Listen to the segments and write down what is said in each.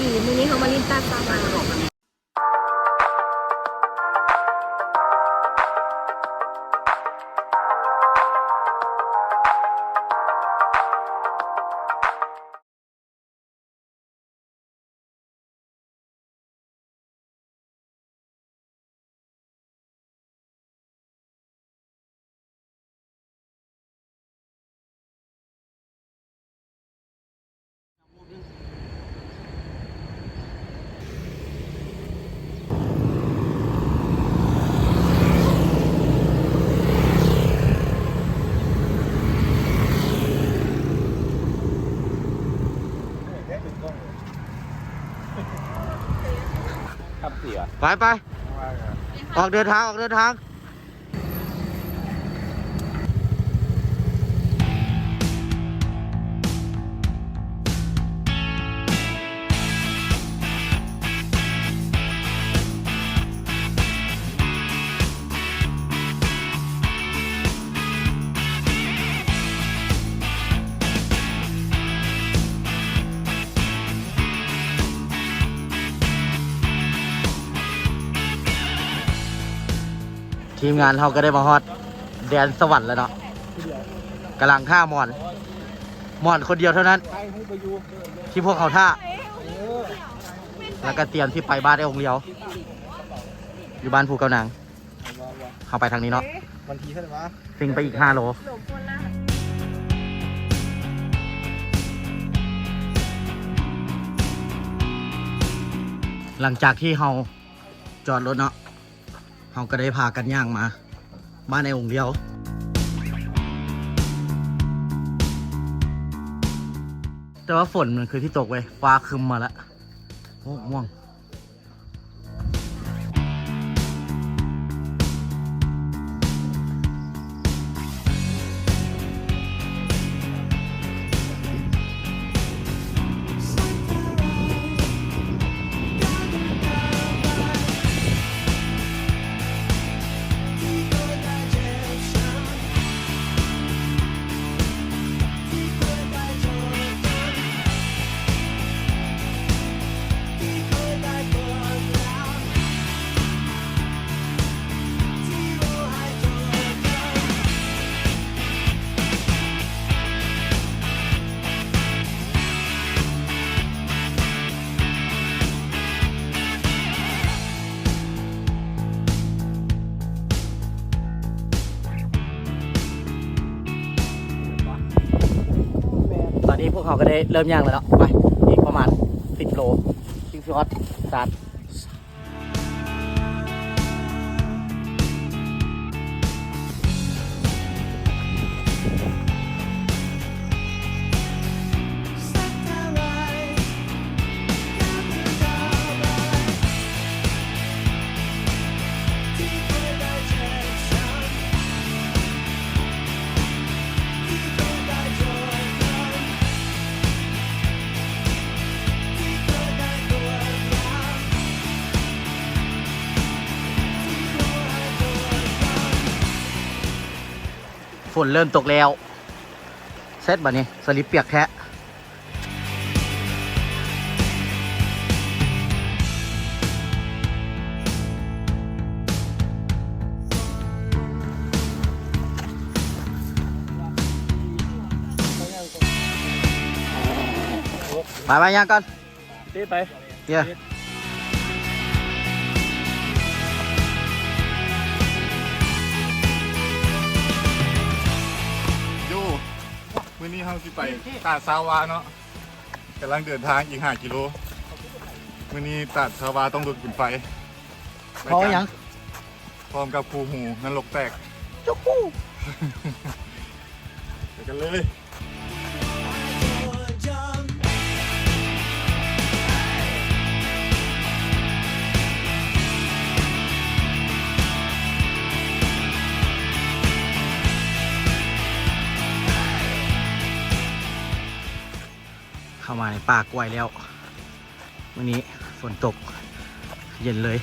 ດີ ມື້ນີ້ເຮົາມາຫຼິ້ນຕາດສະຫວາຍ. ໄປ ໄປ ອອກເດີນທາງ ອອກເດີນທາງ. ທີມງານເຮົາກໍໄດ້ມາຮອດແດນສະຫວັນແລ້ວເນາະ ກຳລັງຖ້າໝອນ ໝອນຄົນດຽວເທົ່ານັ້ນ ທີ່ພວກເຮົາຖ້າ ແລ້ວກໍຕຽມຊິໄປບ້ານອ້າຍອົງຫຼຽວ ຢູ່ບ້ານພູເກົ້ານາງ. ເຮົາໄປທາງນີ້ເນາະ ວັນທີເທົ່າໃດວະ ຊິ່ງໄປອີກຫ້າໂລ. ຫຼັງຈາກທີ່ເຮົາຈອດລົດເນາະ ເຮົາກໍໄດ້ພາກັນຍ່າງມາບ້ານອ້າຍອົງຫຼຽວ ແຕ່ວ່າຝົນມັນຄືຊິຕົກເວີຍ ຟ້າຄຶ້ມມາແລ້ວ ໂອ້ ມ່ວງ. ຕອນນີ້ພວກເຮົາກໍໄດ້ເລີ່ມຍ່າງແລ້ວເນາະ ໄປ ອີກປະມານສິບໂລ ຈຶ່ງຊິຮອດສະຕາດ. ຝົນເລີ່ມຕົກແລ້ວ ເຊັດບາດນີ້ ສະລິບປຽກແທ້. ໄປໆ ຍ່າງກ່ອນ ເຕະໄປ ເຢ້ ໂຢ ມື້ນີ້ເຮົາຊິໄປຕາດຊາວວາເນາະ ກຳລັງເດີນທາງອີກຫ້າກິໂລ ມື້ນີ້ຕາດຊາວວາຕ້ອງລຸດບຸນໄຟ ເພາະຫຍັງ? ພ້ອມກັບຄູ່ຫູນະລົກແຕກ ຈຸກຄູ່ ໄປກັນເລີຍ. ເຂົ້າມາໃນປ່າກ້ວຍແລ້ວ ມື້ນີ້ຝົນຕົກ ເຢັນເລີຍ. ເ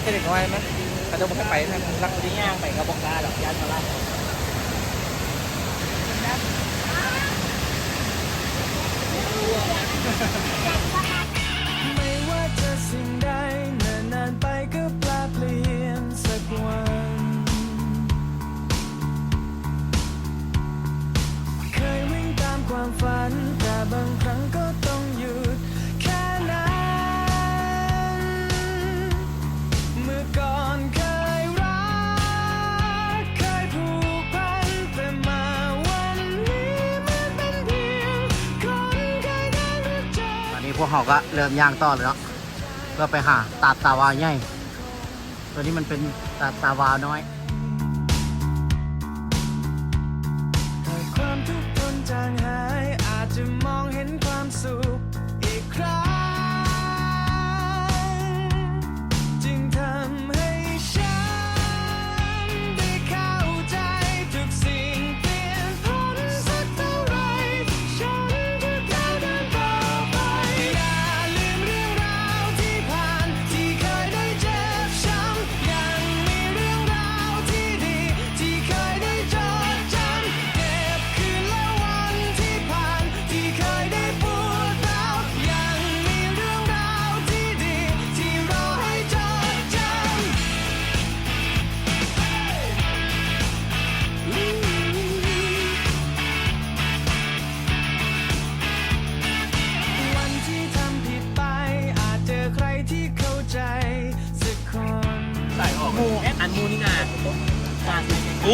ເພິ່ນເຮັດນ້ອຍມັນ ເຂົາເຈົ້າບໍ່ໃຫ້ໄປນະ ລັກໄດ້ຍ່າງໄປກໍບໍ່ກ້າດອກ ຢ້ານເຂົາລັກ. ອັນນີ້ພວກເຮົາກໍເລີ່ມຍ່າງຕໍ່ແລ້ວເນາະ ເພື່ອໄປຫາຕາດຕາວາວໃຫຍ່. ຕົວນີ້ມັນເປັນຕາດຕາວາວນ້ອຍ.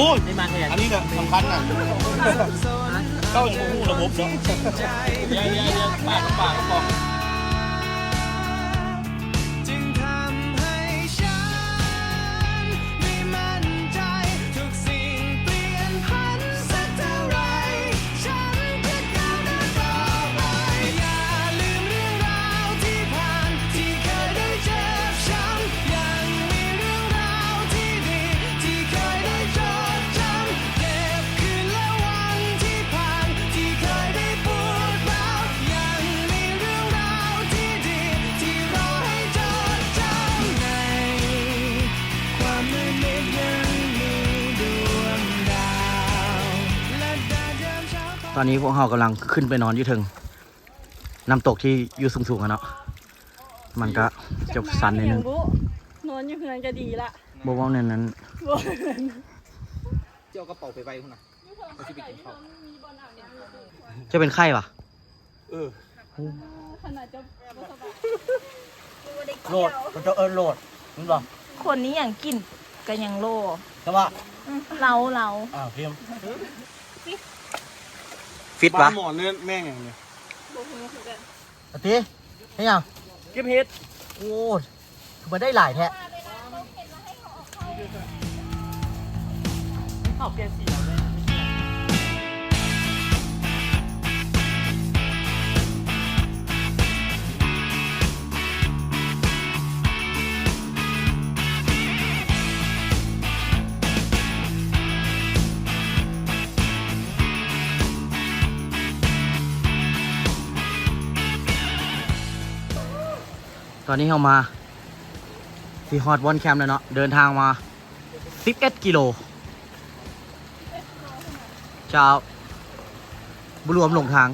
ໂອ້ຍ ໄດ້ມາແທນ ອັນນີ້ນະສຳຄັນນະ ເຈົ້າຍັງບໍ່ຮູ້ລະບົບເນາະ ຢ່າ ຢ່າ ຢ່າ ປາກ ປາກ ປາກ ຈຶ່ງທຳໃຫ້ ຕອນນີ້ພວກເຮົາກຳລັງຂຶ້ນໄປນອນຢູ່ເທິງນ້ຳຕົກທີ່ຢູ່ສູງໆ ຫັ້ນເນາະ ມັນກະຈະຊັນໜ້ອຍໜຶ່ງ ນອນຢູ່ເຮືອນກະດີລະ ບໍ່ເວົ້າແນວນັ້ນ ບໍ່ ເຈົ້າເອົາກະເປົາໄປໄວ້ພຸ້ນນະ ເຂົາຊິໄປກິນເຂົ້າ ເຈົ້າເປັນໄຂ້ຫວາ? ເອີ ຂະໜາດເຈົ້າບໍ່ສະບາຍ ໂຫຼດ ເຂົາເຈົ້າເອີ້ນໂຫຼດ ແມ່ນບໍ່? ຄົນນີ້ຫຍັງກິນກະຍັງຫຼໍ່ ແຕ່ວ່າ ເລົາ ເລົາ ອ້າວ ພິມ ຟິດຫວາ? ໝໍເນີດແມ່ງຫຍັງນີ້? ບໍ່ຮູ້ຄືກັນ ອາຕິ ເຮັດຫຍັງ? ເກັບເຫັດ ໂອ້ ຄືມາໄດ້ຫຼາຍແທ້. ຕອນນີ້ເຮົາມາຊິຮອດບ່ອນແຄມແລ້ວເນາະ ເດີນທາງມາສິບເອັດກິໂລ ເຈົ້າ ບໍ່ລວມຫຼົງທາງ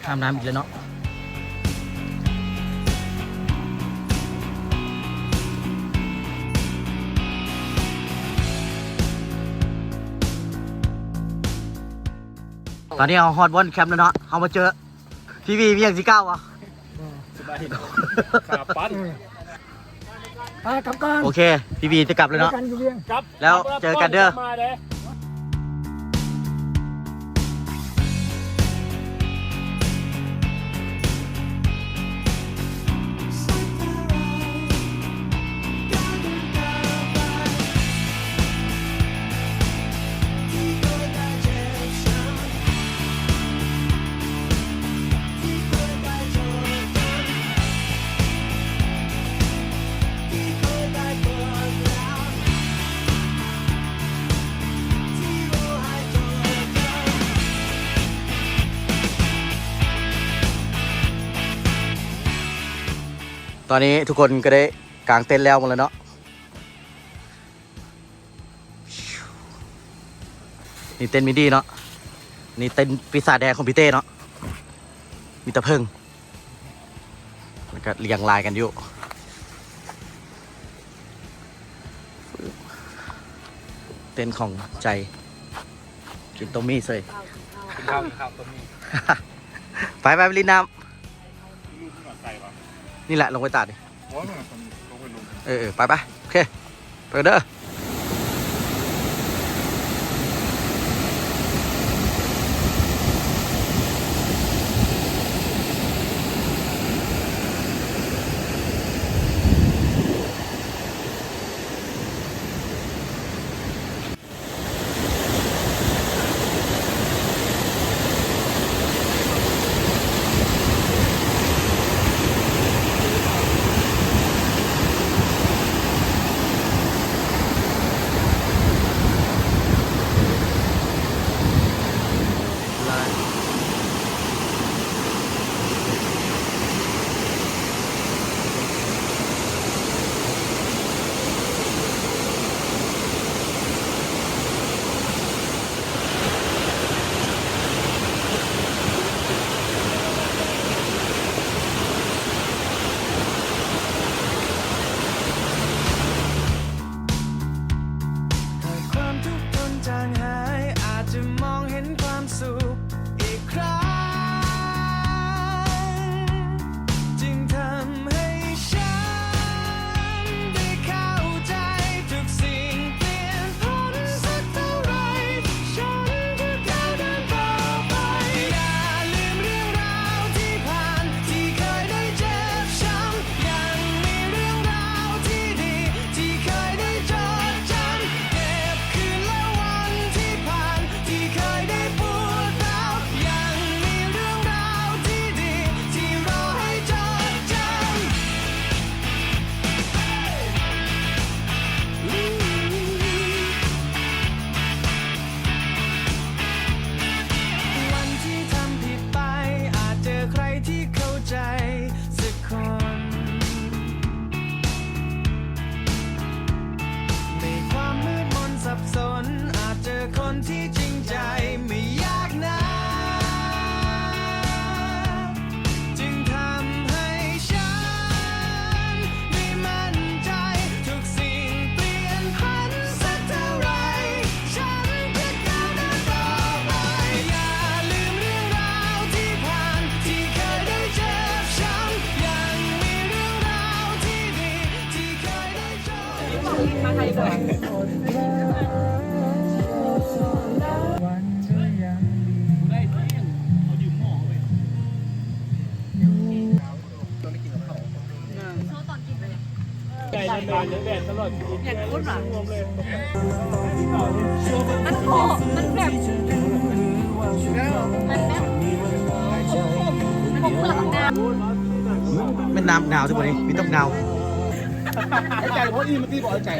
ຂ້າມນ້ຳອີກແລ້ວເນາະ ຕອນນີ້ເຮົາຮອດບ່ອນແຄມແລ້ວເນາະ ເຮົາມາເຈີ ພີ່ວີ ມີຫຍັງຊິກ່າວບໍ່? ສະບາຍດີ ຂາປັ້ນ ອ່າ ກັບກ່ອນ ໂອເຄ ພີ່ວີຈະກັບແລ້ວເນາະ ເຈີກັນຢູ່ວຽງ ກັບ ແລ້ວເຈີກັນເດີ ກັບມາເດ້. ຕອນນີ້ທຸກຄົນກະໄດ້ກາງເຕັນແລ້ວໝົດແລ້ວເນາະ ນີ້ເຕັນມິນດີ້ເນາະ ນີ້ເຕັນປີສາດແດງຂອງພີ່ເຕ້ເນາະ ມີຕາເຜິ້ງ ແລ້ວກະລຽງລາຍກັນຢູ່ ເຕັນຂອງໃຈ ກິນຕົ້ມໝີ່ເສີຍ ກິນເຂົ້າ ກິນເຂົ້າ ຕົ້ມໝີ່ ໄປ ໄປ ໄປຫຼິ້ນນ້ຳ ນີ້ແຫຼະ ລົງໄປຕາດນີ້ ເອີ ເອີ ໄປ ໄປ ໂອເຄ ໄປກັນເດີ. ໃຈມັນເປັນແບບຕະຫຼອດຊີວິດ ຢາກກິນອະ ມັນຫອມ ມັນແບບ ມັນແບບ ແມ່ນນ້ຳນາວຕິບໍ່ນີ້ ມີແຕ່ນາວ ໃຫ້ໃຈບໍ່ອີ່ມຕິບໍ່ໃຫ້ໃຈ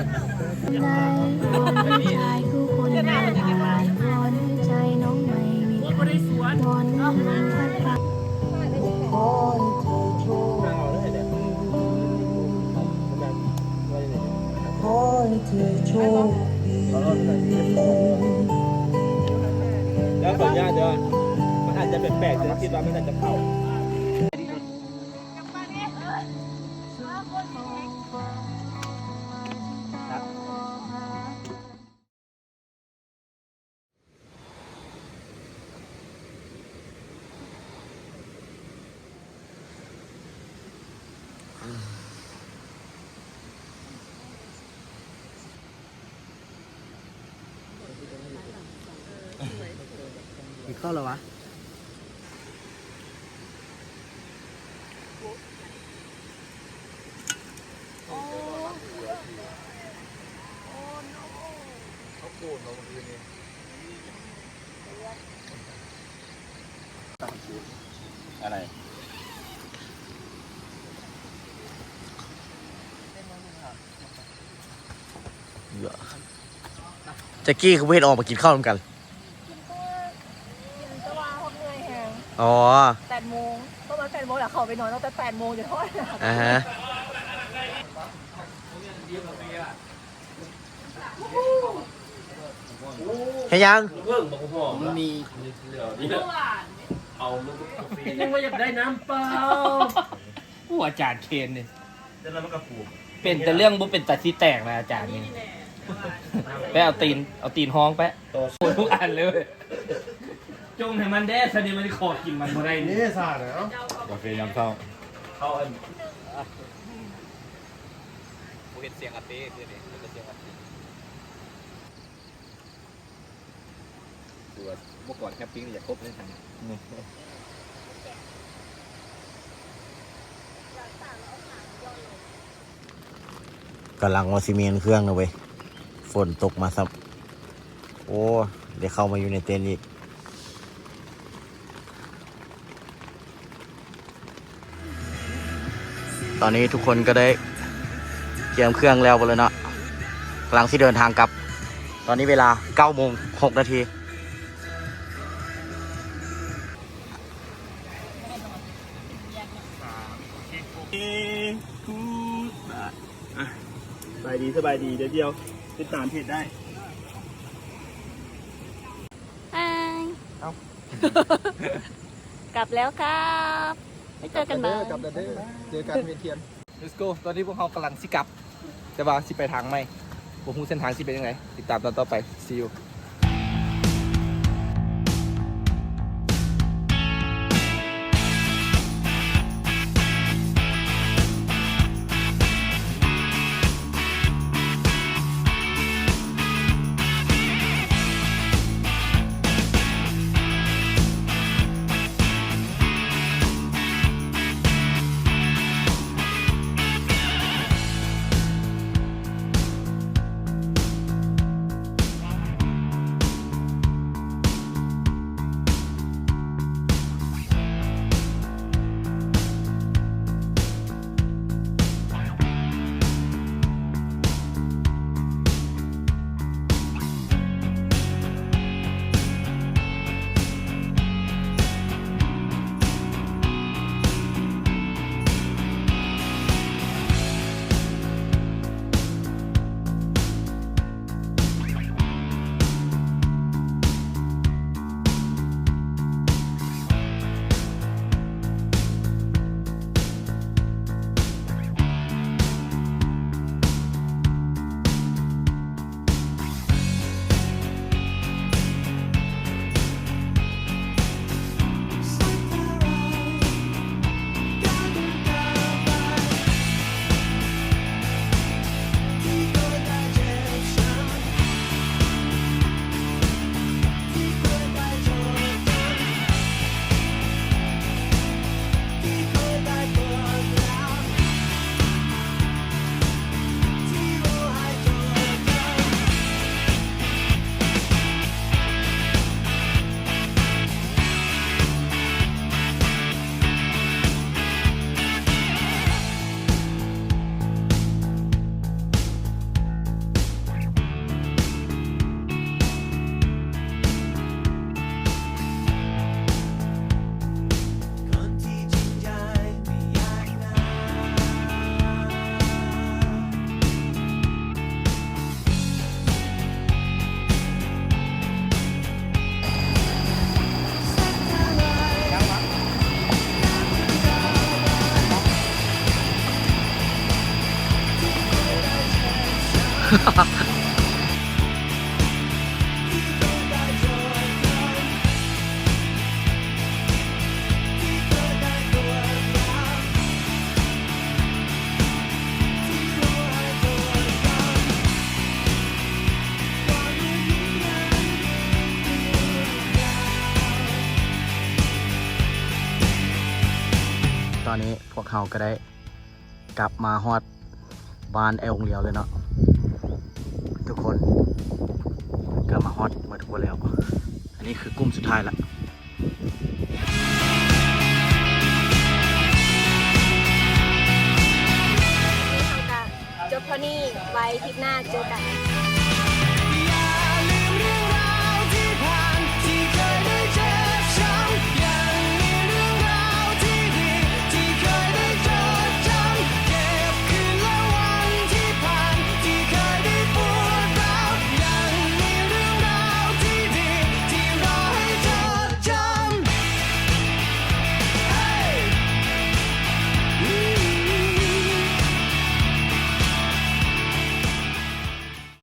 ແລ້ວຂໍອະນຸຍາດເດີ ມັນອາດຈະແປກໆ ແຕ່ຄິດວ່າມັນອາດຈະເຂົ້າ. ກິນເຂົ້າແລ້ວຫວາ? ເຂົາໂກນເນາະມື້ຄືນນີ້ ອະໄລ ແຈັກກີ້ຄືບໍ່ເຫັນອອກມາກິນເຂົ້ານຳກັນ? ກິນແຕ່ວ່າເຮົາເມື່ອຍແຮງ ອໍ ແປດໂມງ ປະມານແປດໂມງແລ້ວ ເຂົ້າໄປນອນຕັ້ງແຕ່ແປດໂມງຈົນຮອດ ອາຮະ ເຮັດຫຍັງ? ເບິ່ງບັກຫອມ ມັນມີ ເອົາມັນກໍ ເປັນຫຍັງວ່າຢາກໄດ້ນ້ຳເປົ່າ? ໂອ້ ອາຈານເຄນນີ້ ເປັນແຕ່ເລື່ອງບໍ່ເປັນຕາຊິແຕກນະອາຈານນີ້ ໄປເອົາຕີນ ເອົາຕີນຮອງໄປ ໂອ້ຍ ທຸກອັນເລີຍ ຈົ່ງໃຫ້ມັນແດ່ຊະນີ້ ມັນຂໍກິນມັນບໍ່ໄດ້ນີ້ ເດ້ຊາແລ້ວ ກາເຟຍາມເຊົ້າ ເຂົ້າອັນ ບໍ່ເຮັດສຽງອາເຕ້ຄືນີ້ ເຮັດແຕ່ສຽງອາເຕ້. ຄືວ່າອຸປະກອນແຄມປິງນີ້ຢາກຄົບເລີຍ ກຳລັງວ່າຊິມ້ຽນເຄື່ອງນະເວີຍ ຝົນຕົກມາຊ້ຳ ໂອ້ ໄດ້ເຂົ້າມາຢູ່ໃນເຕັນອີກ. ຕອນນີ້ທຸກຄົນກໍໄດ້ກຽມເຄື່ອງແລ້ວເບິດແລ້ວເນາະ ກຳລັງຊິເດີນທາງກັບ ຕອນນີ້ເວລາເກົ້າໂມງຫົກນາທີ. ສະບາຍດີ ສະບາຍດີ ດຽວ ດຽວຕິດຕາມເພຈໄດ້. ບາຍ ເອົ້າ ກັບແລ້ວຄັບ ໄວ້ເຈີກັນໃໝ່ ກັບແລ້ວເດີ ກັບແລ້ວເດີ ເຈີກັນວຽງຈັນ Let's go ຕອນນີ້ພວກເຮົາກຳລັງຊິກັບ ແຕ່ວ່າຊິໄປທາງໃໝ່ ບໍ່ຮູ້ເສັ້ນທາງຊິເປັນຈັ່ງໃດ ຕິດຕາມຕອນຕໍ່ໄປ See you. ຕອນນີ້ພວກເຮົາກໍໄດ້ກັບມາຮອດ ບ້ານແອວໂຮງລຽວເລີຍເນາະທຸກຄົນ, ເກືອບມາຮອດໝົດທຸກຄົນແລ້ວ. ອັນນີ້ຄືກຸ່ມສຸດທ້າຍລະ. ເຮົາກະຈົບເທົ່ານີ້, ໄວ້ຄລິບໜ້າເຈີກັນ.